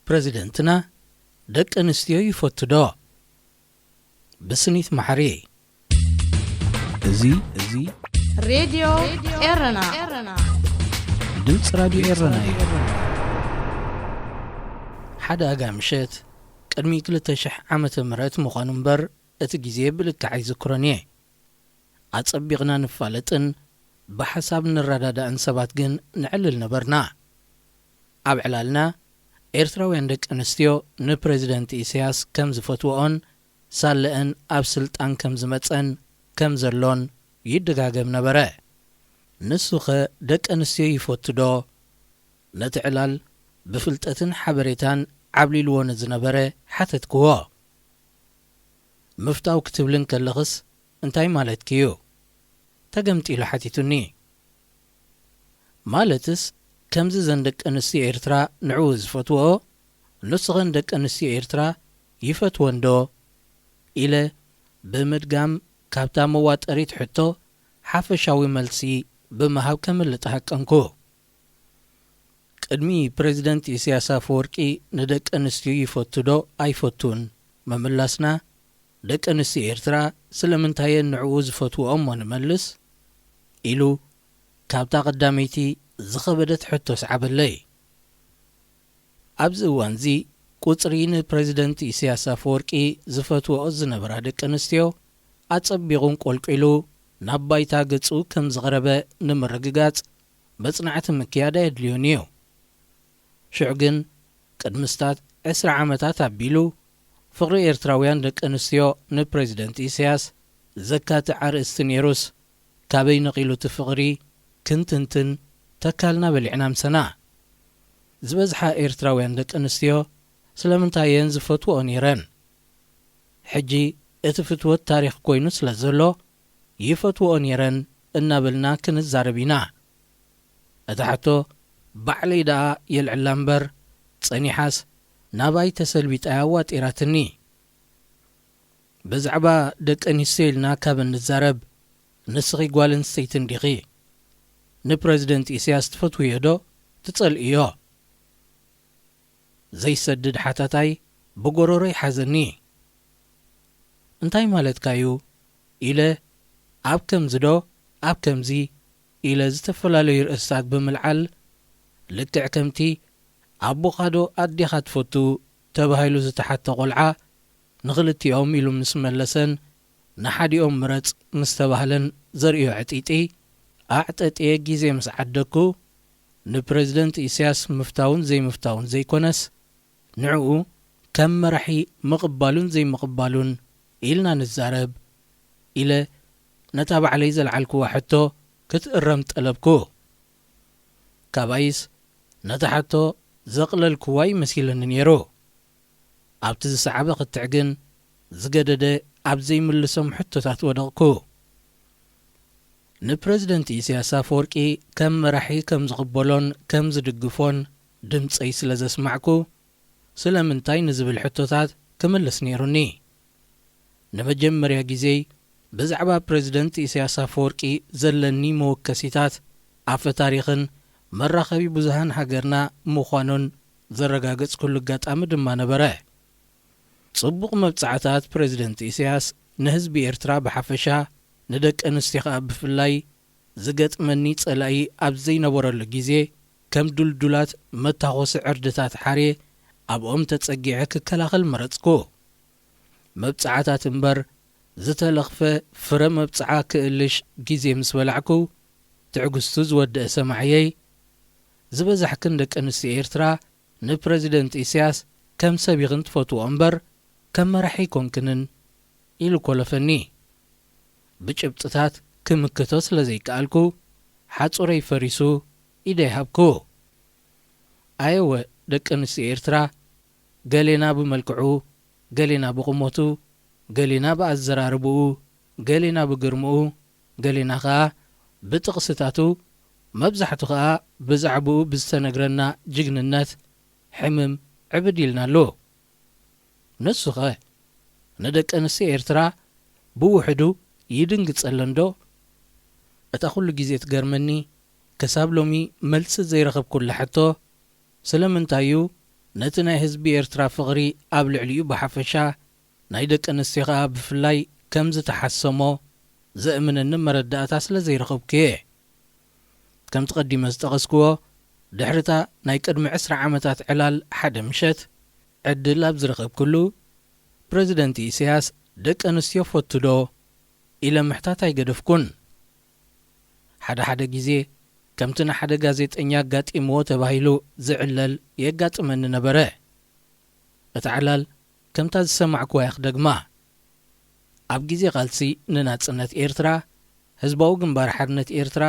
ፕረዚደንትና ደቂ ኣንስትዮ ይፈቱ ዶ? ብስኒት ማሕሪ። እዚ እዚ ሬድዮ ኤረና። ድምፂ ራድዮ ኤረና እዩ። ሓደ ኣጋ ምሸት ቅድሚ ክልተ ሽሕ ዓመተ ምህረት ምዃኑ እምበር እቲ ግዜ ብልክዕ ኣይዝክሮን እየ። ኣጸቢቕና ንፋለጥን ብሓሳብ ንረዳዳእን ሰባት ግን ንዕልል ነበርና። ኣብ ዕላልና ኤርትራውያን ደቂ ኣንስትዮ ንፕረዚደንት ኢሳያስ ከም ዝፈትወኦን ሳለአን ኣብ ስልጣን ከም ዝመጸን ከም ዘሎን ይደጋገም ነበረ። ንሱኸ ደቂ ኣንስትዮ ይፈቱ ዶ? ነቲ ዕላል ብፍልጠትን ሓበሬታን ዓብሊልዎ ንዝነበረ ሓተትክዎ። ምፍታው ክትብልን ከለኽስ እንታይ ማለትኪ እዩ? ተገምጢሉ ሓቲቱኒ። ማለትስ ከምዚ ዘን ደቂ ኣንስትዮ ኤርትራ ንዕኡ ዝፈትወኦ ንስኸን ደቂ ኣንስትዮ ኤርትራ ይፈትወን ዶ? ኢለ ብምድጋም ካብታ መዋጠሪት ሕቶ ሓፈሻዊ መልሲ ብምሃብ ከምልጥ ሃቀንኩ። ቅድሚ ፕረዚደንት ኢሳያስ ኣፈወርቂ ንደቂ ኣንስትዮ ይፈቱ ዶ ኣይፈቱን ምምላስና፣ ደቂ ኣንስትዮ ኤርትራ ስለምንታይ እየን ንዕኡ ዝፈትውኦ እሞ ንመልስ? ኢሉ ካብታ ቀዳመይቲ ዝኸበደት ሕቶ ሰዓበለይ። ኣብዚ እዋንዚ ቁጽሪ ንፕረዚደንት ኢሳያስ ኣፈወርቂ ዝፈትወኦ ዝነበራ ደቂ ኣንስትዮ ኣጸቢቑ እንቆልቂሉ ናብ ባይታ ገጹ ከም ዝቐረበ ንምርግጋጽ መጽናዕቲ ምክያድ ኣየድልዮን እዩ። ሽዑ ግን ቅድሚ ስታት ዕስራ ዓመታት ኣቢሉ ፍቕሪ ኤርትራውያን ደቂ ኣንስትዮ ንፕረዚደንት ኢሳያስ ዘካትዕ ኣርእስቲ ነይሩስ ካበይ ነቒሉ እቲ ፍቕሪ ክንትንትን ተካልና በሊዕና ምሰና። ዝበዝሓ ኤርትራውያን ደቂ ኣንስትዮ ስለምንታይ እየን ዝፈትውኦ ነይረን? ሕጂ እቲ ፍትወት ታሪኽ ኮይኑ ስለ ዘሎ ይፈትውኦ ነይረን እናበልና ክንዛረብ ኢና። እታ ሕቶ ባዕለይ ደኣ የልዕላ እምበር ጸኒሓስ ናባይ ተሰልቢጣ እያ ኣዋጢራትኒ። ብዛዕባ ደቂ ኣንስትዮ ኢልና ካብ እንዛረብ ንስኺ ጓል ኣንስተይቲ እንዲኺ። ንፕረዚደንት ኢሳያስ ትፈትውዮ ዶ ትጸልእዮ? ዘይሰድድ ሓታታይ ብጎሮሮይ ሓዘኒ። እንታይ ማለትካ እዩ? ኢለ ኣብ ከምዚ ዶ ኣብ ከምዚ ኢለ ዝተፈላለዩ ርእስታት ብምልዓል ልክዕ ከምቲ ኣቦኻ ዶ ኣዴኻ ትፈቱ ተባሂሉ ዝተሓተ ቆልዓ ንኽልቲኦም ኢሉ ምስ መለሰን ንሓዲኦም ምረጽ ምስ ተባህለን ዘርእዮ ዕጢጢ ኣዕጠጥየ ግዜ ምስ ዓደግኩ ንፕረዚደንት ኢሳያስ ምፍታውን ዘይምፍታውን ዘይኮነስ ንዕኡ ከም መራሒ ምቕባሉን ዘይምቕባሉን ኢልና ንዛረብ ኢለ ነታ ባዕለይ ዘልዓልክዋ ሕቶ ክትእረም ጠለብኩ። ካባይስ ነታ ሕቶ ዘቕለልክዋ ይመሲለኒ ነይሩ። ኣብቲ ዝሰዓበ ክትዕ ግን ዝገደደ ኣብ ዘይምልሶም ሕቶታት ወደቕኩ። ንፕረዚደንት ኢሳያስ ኣፈወርቂ ከም መራሒ ከም ዝቕበሎን ከም ዝድግፎን ድምጸይ ስለ ዘስማዕኩ ስለምንታይ ንዝብል ሕቶታት ክምልስ ነይሩኒ። ንመጀመርያ ግዜይ ብዛዕባ ፕረዚደንት ኢሳያስ ኣፈወርቂ ዘለኒ መወከሲታት ኣፈ ታሪኽን መራኸቢ ብዙሃን ሃገርና ምዃኑን ዘረጋገጽኩሉ ኣጋጣሚ ድማ ነበረ። ጽቡቕ መብጻዕታት ፕረዚደንት ኢሳያስ ንህዝቢ ኤርትራ ብሓፈሻ ንደቂ ኣንስትዮ ከኣ ብፍላይ ዝገጥመኒ ጸላኢ ኣብ ዘይነበረሉ ግዜ ከም ዱልዱላት መታኾሲ ዕርድታት ሓርየ ኣብኦም ተጸጊዐ ክከላኸል መረጽኩ። መብጻዓታት እምበር ዝተለኽፈ ፍረ መብጻዓ ክእልሽ ግዜ ምስ በላዕኩ ትዕግስቱ ዝወደአ ሰማዕየይ ዝበዛሕክን ደቂ ኣንስትዮ ኤርትራ ንፕረዚደንት ኢሳያስ ከም ሰብ ኢኽን ትፈትዎ እምበር ከም መራሒ ኣይኮንክንን ኢሉ ኮለፈኒ። ብጭብጥታት ክምክቶ ስለ ዘይከኣልኩ ሓጹረይ ፈሪሱ ኢደይ ሃብኩ። ኣየወ ደቂ ኣንስትዮ ኤርትራ ገሌና ብመልክዑ፣ ገሌና ብቑመቱ፣ ገሌና ብኣዘራርብኡ፣ ገሌና ብግርምኡ፣ ገሌና ኸኣ ብጥቕስታቱ፣ መብዛሕቱ ኸኣ ብዛዕብኡ ብዝተነግረና ጅግንነት ሕምም ዕብድ ኢልናሉ። ንሱኸ ንደቂ ኣንስትዮ ኤርትራ ብውሕዱ ይድንግጸለን ዶ? እታ ኩሉ ግዜ ትገርመኒ ክሳብ ሎሚ መልሲ ዘይረኸብኩላ ሕቶ ስለምንታይ እዩ ነቲ ናይ ህዝቢ ኤርትራ ፍቕሪ ኣብ ልዕሊኡ ብሓፈሻ፣ ናይ ደቂ ኣንስትዮ ኸኣ ብፍላይ ከም ዝተሓሰሞ ዘእምነኒ መረዳእታ ስለ ዘይረኸብኩ እየ። ከምቲ ቀዲመ ዝጠቐስክዎ፣ ድሕሪታ ናይ ቅድሚ ዕስራ ዓመታት ዕላል ሓደ ምሸት ዕድል ኣብ ዝረኸብኩሉ፣ ፕረዚደንት ኢሳያስ ደቂ ኣንስትዮ ፈቱ ዶ? ኢለ ምሕታት ኣይገደፍኩን። ሓደ ሓደ ግዜ ከምቲ ንሓደ ጋዜጠኛ ኣጋጢምዎ ተባሂሉ ዝዕለል የጋጥመኒ ነበረ። እታ ዕላል ከምታ ዝሰማዕኩዋ እያ ክደግማ። ኣብ ግዜ ቃልሲ ንናጽነት ኤርትራ፣ ህዝባዊ ግንባር ሓርነት ኤርትራ፣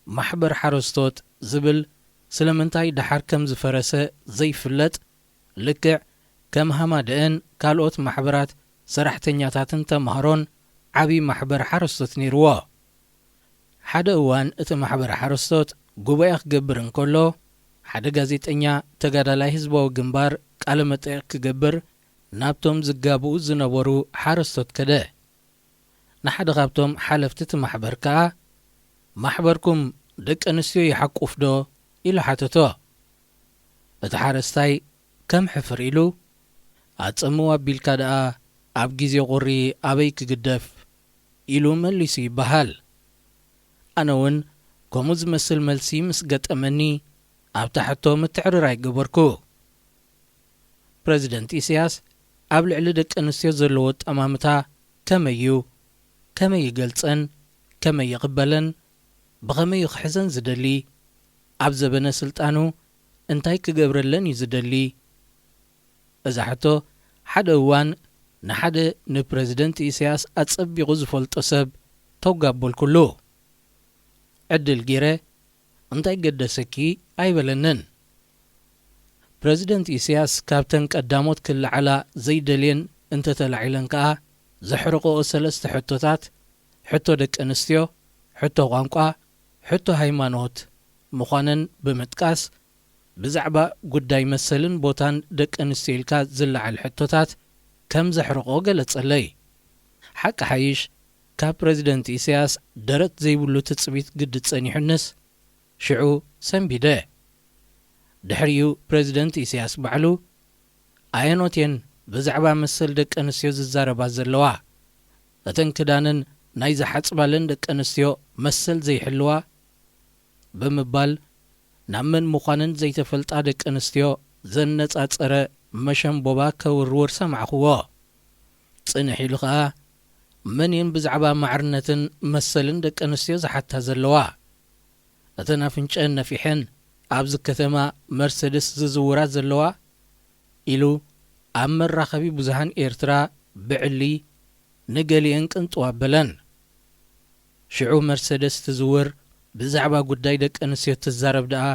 ማሕበር ሓረስቶት ዝብል ስለምንታይ ደሓር ከም ዝፈረሰ ዘይፍለጥ፣ ልክዕ ከም ሃማደአን ካልኦት ማሕበራት ሰራሕተኛታትን ተምሃሮን ዓቢ ማሕበር ሓረስቶት ነይርዎ። ሓደ እዋን እቲ ማሕበር ሓረስቶት ጉባኤ ክገብር እንከሎ፣ ሓደ ጋዜጠኛ ተጋዳላይ ህዝባዊ ግንባር ቃለ መጠይቕ ክገብር ናብቶም ዝጋብኡ ዝነበሩ ሓረስቶት ከደ። ንሓደ ካብቶም ሓለፍቲ እቲ ማሕበር ከኣ፣ "ማሕበርኩም ደቂ ኣንስትዮ ይሓቁፍ ዶ?" ኢሉ ሓተቶ። እቲ ሓረስታይ ከም ሕፍር ኢሉ፣ "ኣጸምው ኣቢልካ ደኣ ኣብ ግዜ ቁሪ ኣበይ ክግደፍ?" ኢሉ መሊሱ ይበሃል። ኣነ እውን ከምኡ ዝመስል መልሲ ምስ ገጠመኒ፣ ኣብታ ሕቶ ምትዕርራይ ገበርኩ። ፕረዚደንት ኢሳያስ ኣብ ልዕሊ ደቂ ኣንስትዮ ዘለዎ ኣጠማምታ ከመይ እዩ? ከመይ ይገልጸን? ከመይ ይቕበለን? ብኸመይ እዩ ክሕዘን ዝደሊ? ኣብ ዘበነ ስልጣኑ እንታይ ክገብረለን እዩ ዝደሊ? እዛ ሕቶ ሓደ እዋን ንሓደ ንፕረዚደንት ኢሳያስ ኣጸቢቑ ዝፈልጦ ሰብ ተውጋቦልኩሉ። ዕድል ጌረ፣ "እንታይ ገደሰኪ?" ኣይበለንን። ፕረዚደንት ኢሳያስ ካብተን ቀዳሞት ክለዓላ ዘይደልየን እንተተላዒለን ከኣ፣ ዘሕርቆኦ ሰለስተ ሕቶታት፣ ሕቶ ደቂ ኣንስትዮ፣ ሕቶ ቋንቋ፣ ሕቶ ሃይማኖት ምዃነን ብምጥቃስ፣ ብዛዕባ ጉዳይ መሰልን ቦታን ደቂ ኣንስትዮ ኢልካ ዝለዓል ሕቶታት ከም ዘሕርቆ ገለጸለይ። ሓቂ ሓይሽ፣ ካብ ፕረዚደንት ኢሳያስ ደረት ዘይብሉ ትጽቢት ግዲ ጸኒሑንስ፣ ሽዑ ሰንቢደ። ድሕሪኡ ፕረዚደንት ኢሳያስ ባዕሉ፣ "ኣየኖት እየን ብዛዕባ መሰል ደቂ ኣንስትዮ ዝዛረባ ዘለዋ? እተን ክዳነን ናይ ዝሓጽባለን ደቂ ኣንስትዮ መሰል ዘይሕልዋ?" ብምባል፣ ናብ መን ምዃነን ዘይተፈልጣ ደቂ ኣንስትዮ ዘነጻጸረ መሸምቦባ ከውርውር ሰማዕኽዎ። ጽንሕ ኢሉ ኸኣ፣ "መን እየን ብዛዕባ ማዕርነትን መሰልን ደቂ ኣንስትዮ ዝሓታ ዘለዋ? እተን ኣፍንጨአን ነፊሐን ኣብዚ ከተማ መርሰድስ ዝዝውራ ዘለዋ?" ኢሉ ኣብ መራኸቢ ብዙሃን ኤርትራ ብዕሊ ንገሊአን ቅንጥው ኣበለን። ሽዑ መርሰደስ ትዝውር፣ ብዛዕባ ጉዳይ ደቂ ኣንስትዮ ትዛረብ ደኣ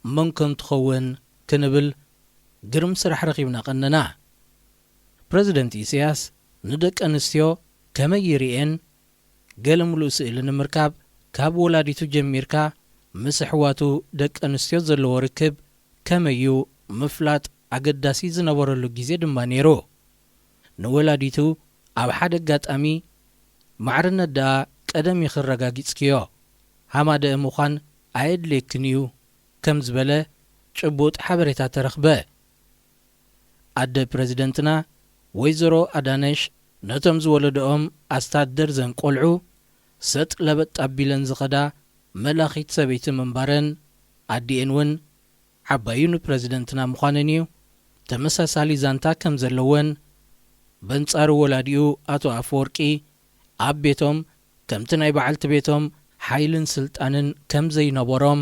መን ከም ትኸውን ክንብል ግርም ስራሕ ረኺብና ቀነና። ፕረዚደንት ኢሳያስ ንደቂ ኣንስትዮ ከመይ ይርእየን? ገለ ምሉእ ስእሊ ንምርካብ፣ ካብ ወላዲቱ ጀሚርካ ምስ ኣሕዋቱ ደቂ ኣንስትዮ ዘለዎ ርክብ ከመይ እዩ ምፍላጥ ኣገዳሲ ዝነበረሉ ግዜ ድማ ነይሩ። ንወላዲቱ ኣብ ሓደ ኣጋጣሚ፣ "ማዕርነት ደኣ ቀደም ኢኺ ኣረጋጊጽክዮ፣ ሃማደአ ምዃን ኣየድልየክን እዩ" ከም ዝበለ ጭቡጥ ሓበሬታ ተረኽበ። ኣደ ፕረዚደንትና ወይዘሮ ኣዳነሽ ነቶም ዝወለደኦም ኣስታት ደርዘን ቆልዑ ሰጥ ለበጥ ኣቢለን ዝኸዳ መላኺት ሰበይቲ ምንባረን፣ ኣዲኤን እውን ዓባዩ ንፕረዚደንትና ምዃነን እዩ፣ ተመሳሳሊ ዛንታ ከም ዘለወን፣ በንጻሩ ወላዲኡ ኣቶ ኣፈወርቂ ኣብ ቤቶም ከምቲ ናይ በዓልቲ ቤቶም ሓይልን ስልጣንን ከም ዘይነበሮም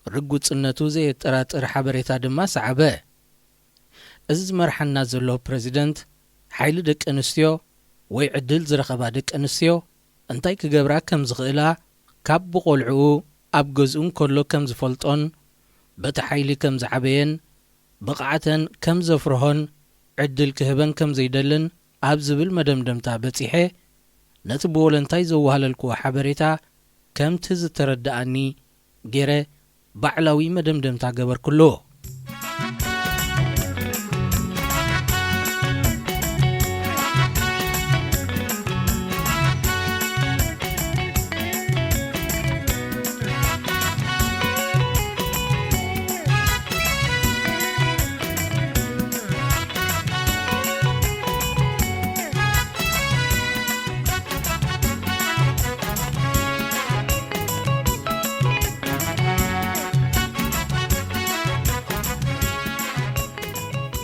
ርጉጽነቱ ዘየጠራጥር ሓበሬታ ድማ ሰዓበ። እዚ ዝመርሓና ዘሎ ፕረዚደንት፣ ሓይሊ ደቂ ኣንስትዮ ወይ ዕድል ዝረኸባ ደቂ ኣንስትዮ እንታይ ክገብራ ከም ዝኽእላ፣ ካብ ብቖልዕኡ ኣብ ገዝኡ እንከሎ ከም ዝፈልጦን፣ በቲ ሓይሊ ከም ዝዓበየን፣ ብቕዓተን ከም ዘፍርሆን ዕድል ክህበን ከም ዘይደልን ኣብ ዝብል መደምደምታ በጺሐ፣ ነቲ ብወለንታይ ዘዋህለልክዎ ሓበሬታ ከምቲ ዝተረድኣኒ ገይረ ባዕላዊ መደምደምታ ገበርኩሉ።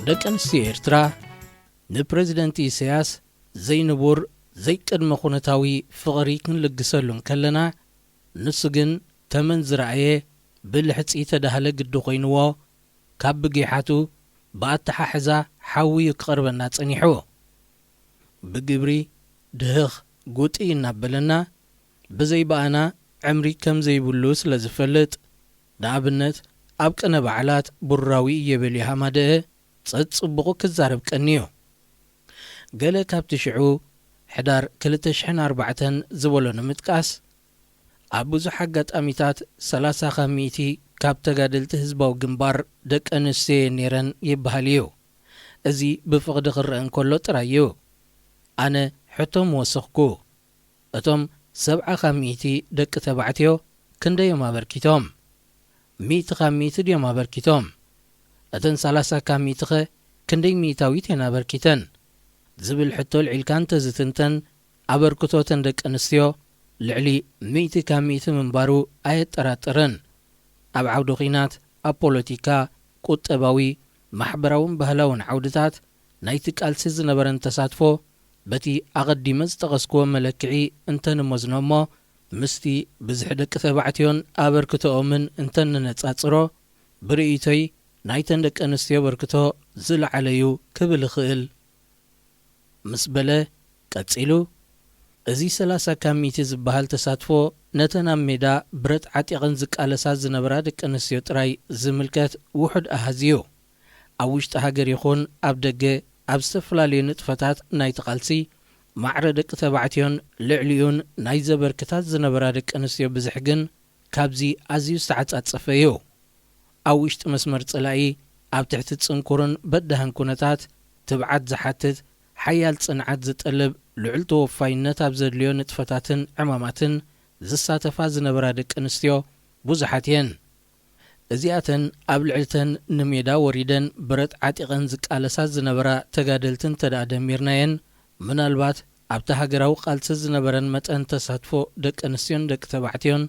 ደቂ ኣንስትዮ ኤርትራ ንፕረዚደንት ኢሳያስ ዘይንቡር ዘይቅድመ ኩነታዊ ፍቕሪ ክንልግሰሉ እንከለና፣ ንሱ ግን ተመን ዝረኣየ ብልሕጺ ተዳህለ ግዲ ኮይንዎ፣ ካብ ብጊሓቱ ብኣተሓሕዛ ሓዊ እዩ ክቐርበና ጸኒሑ። ብግብሪ ድህኽ ጉጢ እናበለና፣ ብዘይ ብኣና ዕምሪ ከም ዘይብሉ ስለ ዝፈልጥ፣ ንኣብነት ኣብ ቅነ በዓላት ቡራዊ እየ በል ይሃማደአ ጸጽቡቑ ክዛረብ ቀንዩ። ገለ ካብቲ ሽዑ ሕዳር ክልተ ሽሕን ኣርባዕተን ዝበሎ ንምጥቃስ፣ ኣብ ብዙሕ ኣጋጣሚታት ሰላሳ ካብ ሚእቲ ካብ ተጋደልቲ ህዝባዊ ግንባር ደቂ ኣንስትዮ እየን ነይረን ይበሃል እዩ። እዚ ብፍቕዲ ክረአ እንከሎ ጥራይ እዩ። ኣነ ሕቶ ምወሰኽኩ። እቶም ሰብዓ ካብ ሚእቲ ደቂ ተባዕትዮ ክንደይ እዮም ኣበርኪቶም? ሚእቲ ካብ ሚእቲ ድዮም ኣበርኪቶም? እተን ሰላሳ ካብ ሚእቲ ኸ ክንደይ ሚእታዊት እየን ኣበርኪተን? ዝብል ሕቶ ኣልዒልካ እንተዝትንተን፣ ኣበርክቶ እተን ደቂ ኣንስትዮ ልዕሊ ሚእቲ ካብ ሚእቲ ምንባሩ ኣየጠራጥርን። ኣብ ዓውዲ ኲናት፣ ኣብ ፖለቲካ፣ ቁጠባዊ፣ ማሕበራውን ባህላውን ዓውድታት ናይቲ ቃልሲ ዝነበረን ተሳትፎ፣ በቲ ኣቐዲመ ዝጠቐስክዎ መለክዒ እንተንመዝኖ እሞ፣ ምስቲ ብዝሒ ደቂ ተባዕትዮን ኣበርክቶኦምን እንተንነጻጽሮ፣ ብርእይቶይ ናይተን ደቂ ኣንስትዮ ኣበርክቶ ዝለዓለ እዩ ክብል እኽእል። ምስ በለ ቀጺሉ፣ እዚ ሰላሳ ካብ ሚእቲ ዝበሃል ተሳትፎ ነተን ኣብ ሜዳ ብረት ዓጢቐን ዝቃለሳ ዝነበራ ደቂ ኣንስትዮ ጥራይ ዝምልከት ውሑድ ኣሃዝ እዩ። ኣብ ውሽጢ ሃገር ይኹን ኣብ ደገ፣ ኣብ ዝተፈላለዩ ንጥፈታት ናይቲ ቃልሲ፣ ማዕረ ደቂ ተባዕትዮን ልዕሊኡን ናይ ዘበርክታት ዝነበራ ደቂ ኣንስትዮ ብዝሒ ግን ካብዚ ኣዝዩ ዝተዓጻጸፈ እዩ። ኣብ ውሽጢ መስመር ጸላኢ፣ ኣብ ትሕቲ ጽንኩርን በዳህን ኩነታት፣ ትብዓት ዝሓትት፣ ሓያል ጽንዓት ዝጠልብ፣ ልዑል ተወፋይነት ኣብ ዘድልዮ ንጥፈታትን ዕማማትን ዝሳተፋ ዝነበራ ደቂ ኣንስትዮ ብዙሓት እየን። እዚኣተን ኣብ ልዕልተን ንሜዳ ወሪደን ብረት ዓጢቐን ዝቃለሳ ዝነበራ ተጋደልቲ እንተ ደኣ ደሚርናየን፣ ምናልባት ኣብቲ ሃገራዊ ቃልሲ ዝነበረን መጠን ተሳትፎ ደቂ ኣንስትዮን ደቂ ተባዕትዮን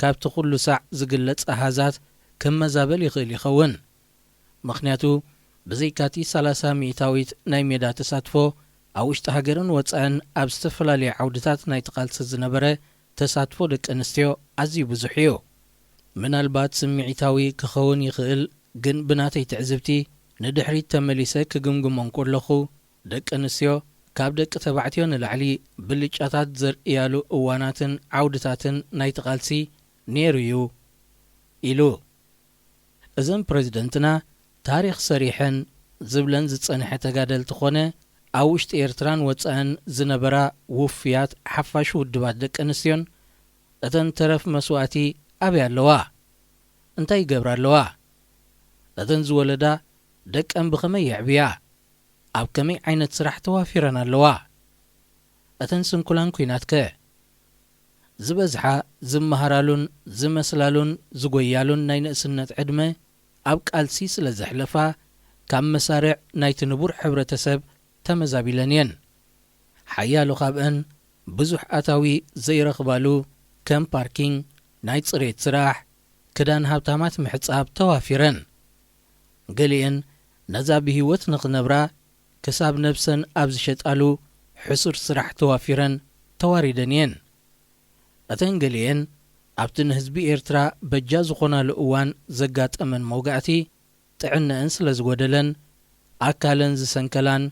ካብቲ ኩሉ ሳዕ ዝግለጽ ኣሃዛት ክመዛበል ይኽእል ይኸውን። ምኽንያቱ፣ ብዘይካቲ ሰላሳ ሚእታዊት ናይ ሜዳ ተሳትፎ፣ ኣብ ውሽጢ ሃገርን ወጻእን ኣብ ዝተፈላለዩ ዓውድታት ናይቲ ቃልሲ ዝነበረ ተሳትፎ ደቂ ኣንስትዮ ኣዝዩ ብዙሕ እዩ። ምናልባት ስምዒታዊ ክኸውን ይኽእል፣ ግን ብናተይ ትዕዝብቲ ንድሕሪት ተመሊሰ ክግምግሞ እንከለኹ፣ ደቂ ኣንስትዮ ካብ ደቂ ተባዕትዮ ንላዕሊ ብልጫታት ዘርእያሉ እዋናትን ዓውድታትን ናይቲ ቃልሲ ነይሩ እዩ ኢሉ። እዘን ፕረዚደንትና ታሪኽ ሰሪሐን ዝብለን ዝጸንሐ ተጋደልቲ ኾነ ኣብ ውሽጢ ኤርትራን ወጻእን ዝነበራ ውፉያት ሓፋሽ ውድባት ደቂ ኣንስትዮን እተን ተረፍ መስዋእቲ ኣበይ ኣለዋ? እንታይ ይገብራ ኣለዋ? እተን ዝወለዳ ደቀን ብኸመይ የዕብያ? ኣብ ከመይ ዓይነት ስራሕ ተዋፊረን ኣለዋ? እተን ስንኩላን ኲናትከ? ዝበዝሓ ዝመሃራሉን ዝመስላሉን ዝጎያሉን ናይ ንእስነት ዕድመ ኣብ ቃልሲ ስለ ዘሕለፋ፣ ካብ መሳርዕ ናይቲ ንቡር ሕብረተሰብ ተመዛቢለን እየን። ሓያሎ ካብአን ብዙሕ ኣታዊ ዘይረኽባሉ ከም ፓርኪንግ፣ ናይ ጽሬት ስራሕ፣ ክዳን ሃብታማት ምሕጻብ ተዋፊረን። ገሊአን ነዛ ብህይወት ንኽነብራ ክሳብ ነብሰን ኣብ ዝሸጣሉ ሕሱር ስራሕ ተዋፊረን ተዋሪደን እየን። እተን ገሊአን ኣብቲ ንህዝቢ ኤርትራ በጃ ዝኾናሉ እዋን ዘጋጠመን መውጋእቲ ጥዕነአን ስለ ዝጎደለን፣ ኣካለን ዝሰንከላን፣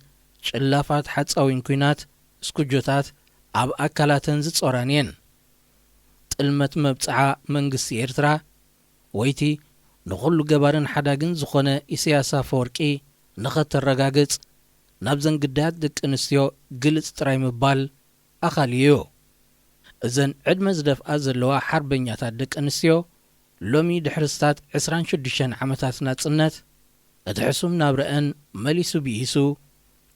ጭላፋት ሓጻዊን ኲናት እስኩጆታት ኣብ ኣካላተን ዝጾራን እየን። ጥልመት መብጽዓ መንግስቲ ኤርትራ፣ ወይቲ ንኹሉ ገባርን ሓዳግን ዝኾነ ኢሳያስ ኣፈወርቂ ንኸተረጋግጽ፣ ናብዘን ግዳያት ደቂ ኣንስትዮ ግልጽ ጥራይ ምባል ኣኻሊ እዩ። እዘን ዕድመ ዝደፍኣ ዘለዋ ሓርበኛታት ደቂ ኣንስትዮ፣ ሎሚ ድሕሪ ስታት ዕስራን ሽዱሽተን ዓመታት ናጽነት፣ እቲ ሕሱም ናብረአን መሊሱ ብኢሱ፣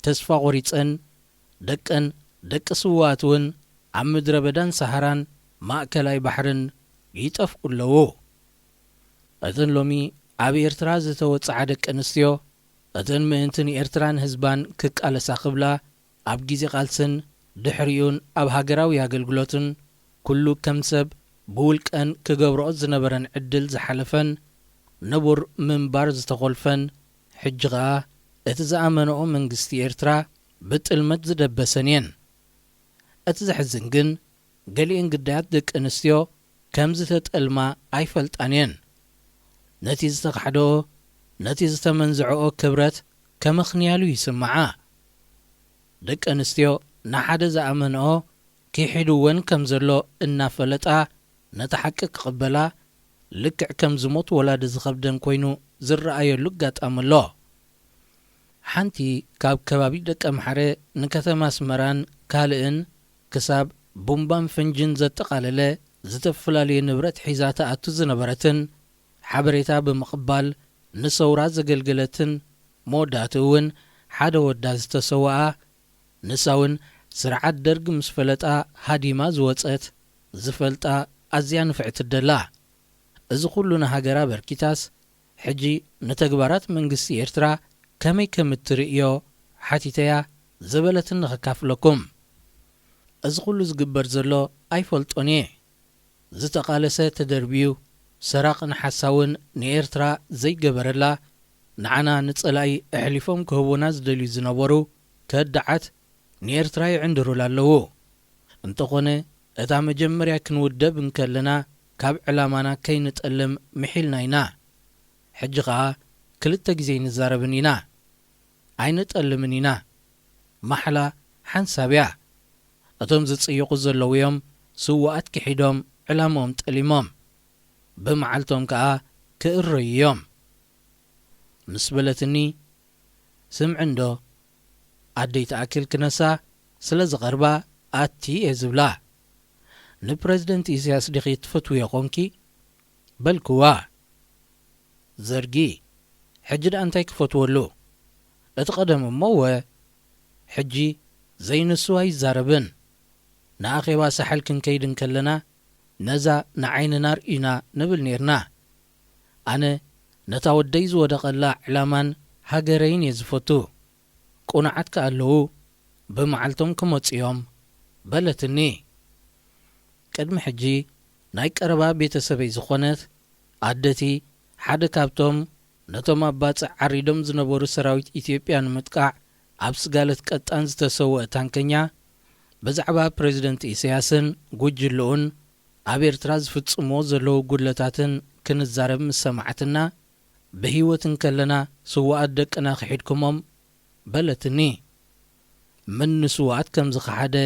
ተስፋ ቖሪጸን፣ ደቀን፣ ደቂ ስውኣት እውን ኣብ ምድረ በዳን ሰሃራን ማእከላይ ባሕርን ይጠፍኡ ኣለዉ። እተን ሎሚ ኣብ ኤርትራ ዝተወጽዓ ደቂ ኣንስትዮ፣ እተን ምእንቲ ንኤርትራን ህዝባን ክቃለሳ ክብላ፣ ኣብ ግዜ ቃልስን ድሕሪኡን ኣብ ሃገራዊ ኣገልግሎትን፣ ኩሉ ከም ሰብ ብውልቀን ክገብርኦ ዝነበረን ዕድል ዝሓለፈን፣ ንቡር ምንባር ዝተኾልፈን፣ ሕጂ ኸኣ እቲ ዝኣመንኦ መንግስቲ ኤርትራ ብጥልመት ዝደበሰን እየን። እቲ ዘሕዝን ግን፣ ገሊኤን ግዳያት ደቂ ኣንስትዮ ከም ዝተጠልማ ኣይፈልጣን እየን። ነቲ ዝተኻሕደኦ፣ ነቲ ዝተመንዝዐኦ ክብረት ከመኽንያሉ ይስምዓ። ደቂ ኣንስትዮ ንሓደ ዝኣመንኦ ክሒድወን ከም ዘሎ እናፈለጣ፣ ነቲ ሓቂ ክቕበላ ልክዕ ከም ዝሞት ወላዲ ዝኸብደን ኮይኑ ዝረኣየሉ ኣጋጣሚ ኣሎ። ሓንቲ ካብ ከባቢ ደቀምሓረ ንከተማ ኣስመራን ካልእን ክሳብ ቡምባን ፈንጅን ዘጠቓለለ ዝተፈላለየ ንብረት ሒዛ ትኣቱ ዝነበረትን ሓበሬታ ብምቕባል ንሰውራ ዘገልገለትን መወዳእትኡ እውን ሓደ ወዳ ዝተሰወኣ፣ ንሳ እውን ስርዓት ደርግ ምስ ፈለጣ ሃዲማ ዝወጸት፣ ዝፈልጣ ኣዝያ ንፍዕቲ ደላ። እዚ ኩሉ ንሃገራ በርኪታስ፣ ሕጂ ንተግባራት መንግስቲ ኤርትራ ከመይ ከም እትርእዮ ሓቲተያ፣ ዝበለትን ንኸካፍለኩም። እዚ ኩሉ ዝግበር ዘሎ ኣይፈልጦን እየ። ዝተቓለሰ ተደርብዩ፣ ሰራቕን ሓሳውን ንኤርትራ ዘይገበረላ፣ ንዓና ንጸላኢ ኣሕሊፎም ክህቡና ዝደልዩ ዝነበሩ ከዳዓት ንኤርትራ ይዕንድሩላ ኣለዉ። እንተኾነ፣ እታ መጀመርያ ክንውደብ እንከለና ካብ ዕላማና ከይንጠልም ምሒልና ኢና። ሕጂ ኸኣ ክልተ ግዜ ኣይንዛረብን ኢና። ኣይንጠልምን ኢና። ማሕላ ሓንሳብ እያ። እቶም ዝጽይቑ ዘለዉ እዮም ስዉኣት ክሒዶም ዕላምኦም ጠሊሞም። ብመዓልቶም ከኣ ክእረዩ እዮም። ምስ በለትኒ፣ ስምዒ እንዶ፣ ኣደይ ትኣክል ክነሳ ስለ ዝቐርባ ኣቲ እየ ዝብላ። ንፕረዚደንት ኢሳያስ ዲኺ ትፈትውዮ ኾንኪ? በልክዋ። ዘርጊ፣ ሕጂ ደኣ እንታይ ክፈትወሉ? እቲ ቀደም እሞ እወ፣ ሕጂ ዘይንሱ ኣይዛረብን። ንኣኼባ ሳሕል ክንከይድ እንከለና፣ ነዛ ንዓይንና ርኢና ንብል ኔርና። ኣነ ነታ ወደይ ዝወደቐላ ዕላማን ሃገረይን እየ ዝፈቱ። ቁኑዓት ከኣ ኣለዉ፣ ብመዓልቶም ክመጹ እዮም፣ በለትኒ። ቅድሚ ሕጂ ናይ ቀረባ ቤተሰበይ ዝኾነት ኣደቲ፣ ሓደ ካብቶም ነቶም ኣብ ባጽዕ ዓሪዶም ዝነበሩ ሰራዊት ኢትዮጵያ ንምጥቃዕ ኣብ ስጋለት ቀጣን ዝተሰወአ ታንከኛ፣ ብዛዕባ ፕረዚደንት ኢሳያስን ጉጅልኡን ኣብ ኤርትራ ዝፍጽምዎ ዘለዉ ጉድለታትን ክንዛረብ ምስ ሰማዕትና፣ ብህይወት እንከለና ስዉኣት ደቅና ክሒድኩሞም በለትኒ። መን ንስዉኣት ከም ዝኸሓደ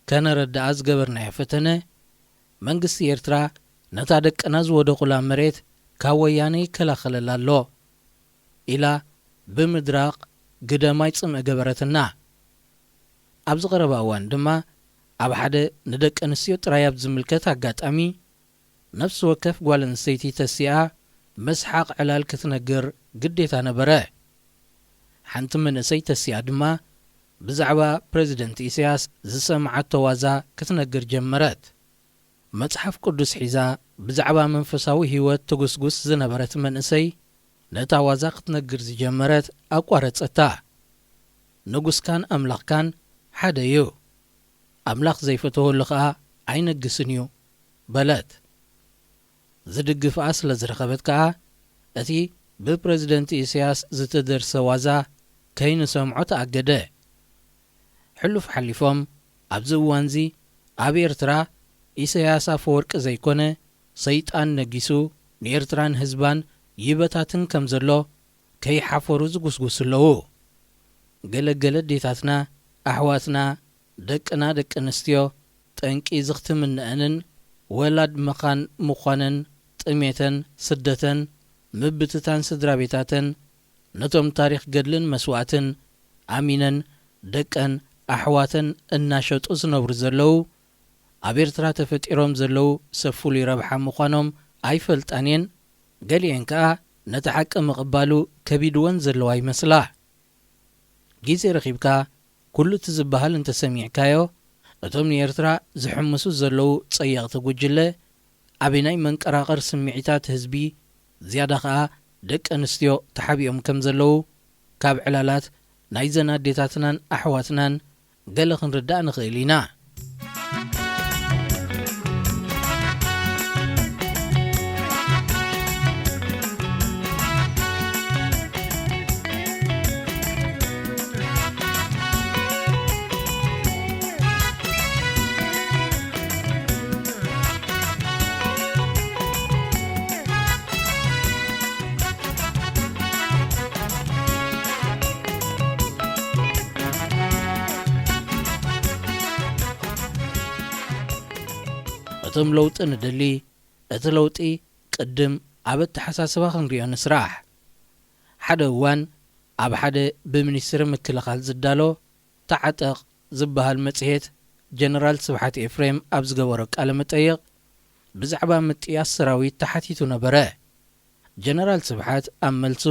ከነረድኣ ዝገበርናዮ ፈተነ፣ መንግስቲ ኤርትራ ነታ ደቅና ዝወደቑላ መሬት ካብ ወያነ ይከላኸለላ ኣሎ ኢላ ብምድራቕ ግደ ማይ ጽምኢ ገበረትና። ኣብዚ ቀረባ እዋን ድማ ኣብ ሓደ ንደቂ ኣንስትዮ ጥራይ ኣብ ዝምልከት ኣጋጣሚ፣ ነፍሲ ወከፍ ጓል ኣንስተይቲ ተሲኣ መስሓቕ ዕላል ክትነግር ግዴታ ነበረ። ሓንቲ መንእሰይ ተሲኣ ድማ ብዛዕባ ፕረዚደንት ኢሳያስ ዝሰምዓቶ ዋዛ ክትነግር ጀመረት። መጽሓፍ ቅዱስ ሒዛ ብዛዕባ መንፈሳዊ ህይወት ትጉስጉስ ዝነበረት መንእሰይ፣ ነታ ዋዛ ክትነግር ዝጀመረት ኣቋረጸታ። ንጉስካን ኣምላኽካን ሓደ እዩ። ኣምላኽ ዘይፈተወሉ ኸኣ ኣይነግስን እዩ በለት። ዝድግፍኣ ስለ ዝረኸበት ከኣ፣ እቲ ብፕረዚደንት ኢሳያስ ዝተደርሰ ዋዛ ከይንሰምዖ ተኣገደ። ሕሉፍ ሓሊፎም፣ ኣብዚ እዋንዚ ኣብ ኤርትራ ኢሳያስ ኣፈወርቂ ዘይኮነ፣ ሰይጣን ነጊሱ ንኤርትራን ህዝባን ይበታትን ከም ዘሎ ከይሓፈሩ ዝጉስጉሱ ኣለዉ። ገለ ገለ ኣዴታትና፣ ኣሕዋትና፣ ደቅና ደቂ ኣንስትዮ፣ ጠንቂ ዝኽትምንአንን ወላድ መኻን ምዃነን፣ ጥሜተን፣ ስደተን፣ ምብትታን ስድራ ቤታተን፣ ነቶም ታሪኽ ገድልን መስዋእትን ኣሚነን ደቀን ኣሕዋተን እናሸጡ ዝነብሩ ዘለዉ፣ ኣብ ኤርትራ ተፈጢሮም ዘለዉ ሰብ ፍሉይ ረብሓ ምዃኖም ኣይፈልጣን እየን። ገሊኤን ከኣ ነቲ ሓቂ ምቕባሉ ከቢድወን ዘለዋ ይመስላ። ግዜ ረኺብካ ኩሉ እቲ ዝበሃል እንተሰሚዕካዮ፣ እቶም ንኤርትራ ዝሕምሱ ዘለዉ ጸየቕቲ ጉጅለ፣ ኣበናይ መንቀራቕር ስምዒታት ህዝቢ፣ ዝያዳ ኸኣ ደቂ ኣንስትዮ ተሓቢኦም ከም ዘለዉ፣ ካብ ዕላላት ናይዘን ኣዴታትናን ኣሕዋትናን ገለ ክንርዳእ ንኽእል ኢና። ከም ለውጢ ንደሊ፣ እቲ ለውጢ ቅድም ኣብ ኣተሓሳስባ ክንሪኦ ንስራሕ። ሓደ እዋን ኣብ ሓደ ብሚኒስትሪ ምክልኻል ዝዳሎ ተዓጠቕ ዝበሃል መጽሔት ጀነራል ስብሓት ኤፍሬም ኣብ ዝገበሮ ቃለ መጠይቕ ብዛዕባ ምጥያስ ሰራዊት ተሓቲቱ ነበረ። ጀነራል ስብሓት ኣብ መልሱ፣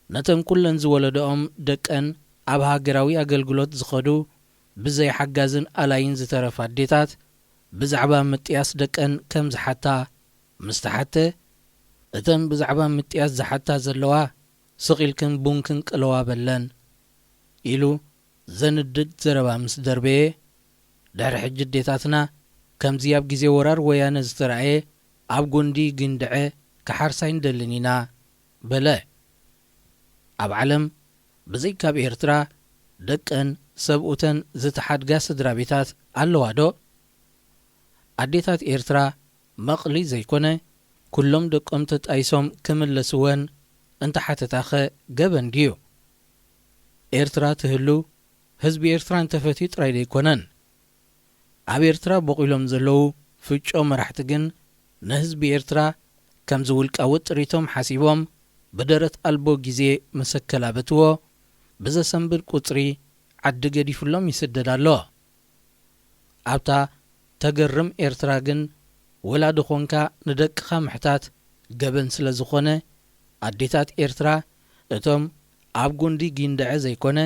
ነተን ኩለን ዝወለደኦም ደቀን ኣብ ሃገራዊ ኣገልግሎት ዝኸዱ ብዘይ ሓጋዝን ኣላይን ዝተረፋ ኣዴታት ብዛዕባ ምጥያስ ደቀን ከም ዝሓታ ምስ ተሓተ፣ እተን ብዛዕባ ምጥያስ ዝሓታ ዘለዋ ስቕ ኢልክን ቡንክን ቅለዋ በለን ኢሉ ዘንድድ ዘረባ ምስ ደርበየ፣ ድሕሪ ሕጂ ኣዴታትና ከምዚ ኣብ ግዜ ወራር ወያነ ዝተራእየ ኣብ ጎንዲ ጊንድዐ ክሓርሳ ኣይንደልን ኢና በለ። ኣብ ዓለም ብዘይካ ኣብ ኤርትራ ደቀን ሰብኡተን ዝተሓድጋ ስድራ ቤታት ኣለዋ ዶ? ኣዴታት ኤርትራ መቕሊ ዘይኮነ ኩሎም ደቆም ተጣይሶም ክምለስወን እንተሓተታኸ ገበን ድዩ? ኤርትራ ትህሉ ህዝቢ ኤርትራ እንተፈትዩ ጥራይ ዘይኮነን፣ ኣብ ኤርትራ ቦቒሎም ዘለዉ ፍጮ መራሕቲ ግን ንህዝቢ ኤርትራ ከምዚ ውልቃዊ ጥሪቶም ሓሲቦም ብደረት ኣልቦ ግዜ ምስ ኣከላበትዎ ብዘሰንብድ ቁጽሪ ዓዲ ገዲፉሎም ይስደድ ኣሎ። ኣብታ ተገርም ኤርትራ ግን ወላዲ ኾንካ ንደቅኻ ምሕታት ገበን ስለ ዝኾነ ኣዴታት ኤርትራ እቶም ኣብ ጉንዲ ጊንድዐ ዘይኮነ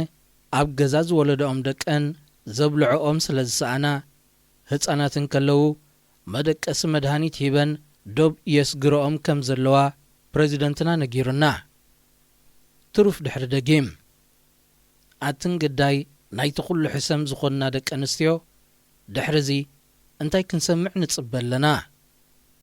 ኣብ ገዛ ዝወለደኦም ደቀን ዘብልዐኦም ስለ ዝሰኣና ህጻናት እንከለዉ መደቀሲ መድሃኒት ሂበን ዶብ የስግረኦም ከም ዘለዋ ፕረዚደንትና ነጊሩና። ትሩፍ ድሕሪ ደጊም ኣትን ግዳይ ናይቲ ኩሉ ሕሰም ዝኾንና ደቂ ኣንስትዮ ድሕሪ እዚ እንታይ ክንሰምዕ ንጽበ ኣለና?